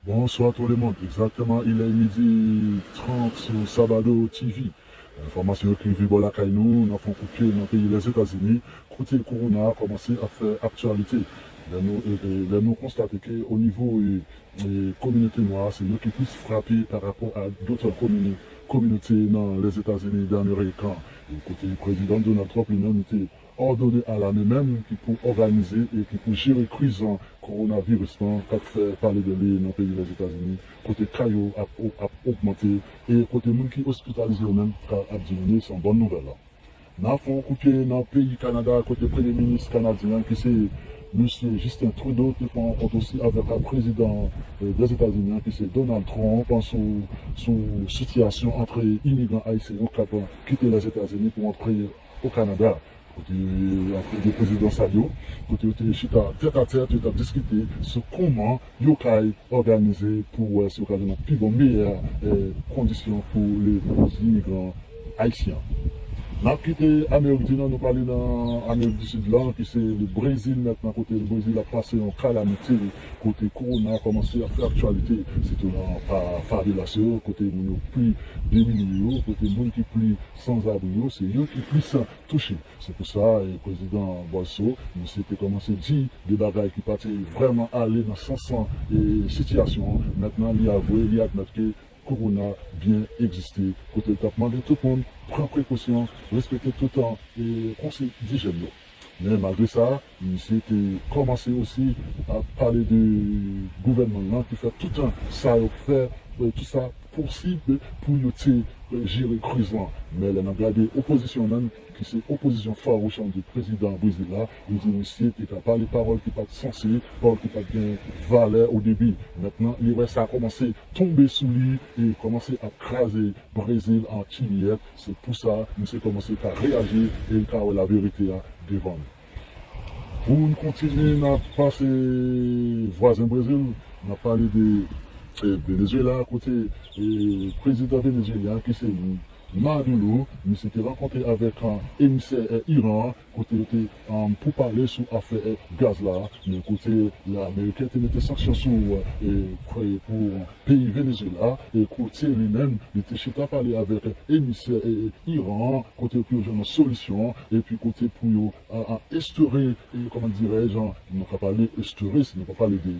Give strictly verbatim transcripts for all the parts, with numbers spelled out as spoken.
Bonsoir tout le monde. Exactement, il est midi trente sur Sabado T V. Enfòmasyon yo ki rive bò lakay nou, n ap fè yon kout pye nan peyi Lèzetazini, kote kowona a kòmanse ap fè aktyalite. Lè nou, e, e, lè nou konstate ke o nivo, e, e, kominote nwa, se yo ki plis frape pa rapò a dòt komini-, kominote nan Lèzetazini Damerik. E kote prezidan Donald Trump li menm li te òdone a lame menm ki pou òganize e ki pou jere kriz kowonaviris lan k ap fè pale de li nan peyi Lèzetazini, kote ka yo ap, ap ogmante e kote moun ki ospitalize yo menm ka ap diminye, se yon bòn nouvèl. N a fè yon kout pye nan peyi Kanada, kote premye minis kanadyen an, ki se mesye Justin Trudeau, te fè yon rankont osi avèk prezidan, e, Dèzetazini an, ki se Donald Trump, sou, sou sitiyasyon ant imigran ayisyen yo k ap kite Lèzetazini pou antre o Kanada. Kote, ant de prezidan sa yo, kote yo te chita tèt a tèt, yo t ap diskite sou kòman yo kay òganize pou wè si yo ka jwenn yon pi bon, meyè, e, kondisyon pou le, les imigran ayisyen. N ap kite Amerik di Nò, nou pale nan Amerik di Sid lan, ki se le Brezil mentnan, kote le Brezil ap pase yon kalamite, kote kowona kòmanse ap fè aktyalite, sitou nan pa favelas yo, kote moun yo pi demini yo, kote moun ki pi sanzabri yo, se yo ki plis touche. Se pou sa, e, prezidan Bolso, misye te kòmanse di de bagay ki pa te vrèman ale nan sans, e, sitiyasyon an. Mentnan, li avwe, li admèt ke kowona byen egziste, kote l t ap mande tout moun pran prekosyon, respekte tout, e, konsiy dijyèn yo. Men malgre sa, misye te kòmanse osi ap pale de gouvènman l lan ki fè tout sa yo fè, e, tout sa posib pou yo te, e, jere kriz lan. Men lè n ap gade opozisyon menm, ki se opozisyon fawouch an de prezidan Brezil la, li di misye te ka pale pawòl ki pa t sanse, pawòl ki pa t gen valè o debi. Mentnan, li wè sa kòmanse tonbe sou li e kòmanse ap kraze Brezil an ti miyèt. Se pou sa, misye kòmanse ka reyaji e l ka wè laverite a devan li. Pou n kontinye, n ap pase vwazen Brezil, n ap pale de, e, Venezuela, kote, e, prezidan Venezuela, ki se Maduro, misye te rankontre avèk, e, emisè, e, Iran an, kote yo te, e, pou pale sou afè, e, gaz la, men kote Ameriken te mete sanksyon sou, e, pou peyi Venezuela, e kote li menm, li te chita pale avèk emisè, e, Iran an, kote pou yo jwenn yon solisyon, epi kote pou yo, e, e, estore, e, kòman dirèj, nou ka pale estore, si nou pa pale de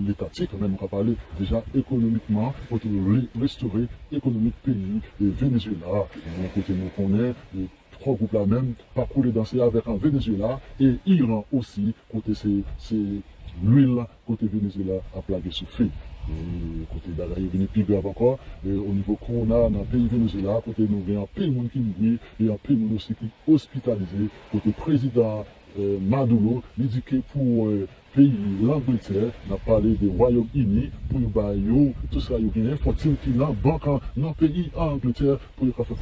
letatik, men nou ka pale deja ekonomikman, kote yo re-, restore ekonomik peyi, e, Venezuela. Yon kote nou konnen, e, twa gwoup la menm pa koule danse avèk an Venezuela e Iran osi, kote se, se lwil kote Venezuela ap lage sou fe. E kote bagay yo vini pi grav ankò, e o nivo kowona nan peyi Venezuela, kote nou gen anpil moun ki mouri e anpil moun osi ki ospitalize, kote prezidan, e, Maduro, li di ke pou, e, peyi Langletè, n ap pale de Wayòm Ini, pou yo ba yo tout sa yo genyen, fòtin ki nan bank an, nan peyi Angletè, pou yo ka fè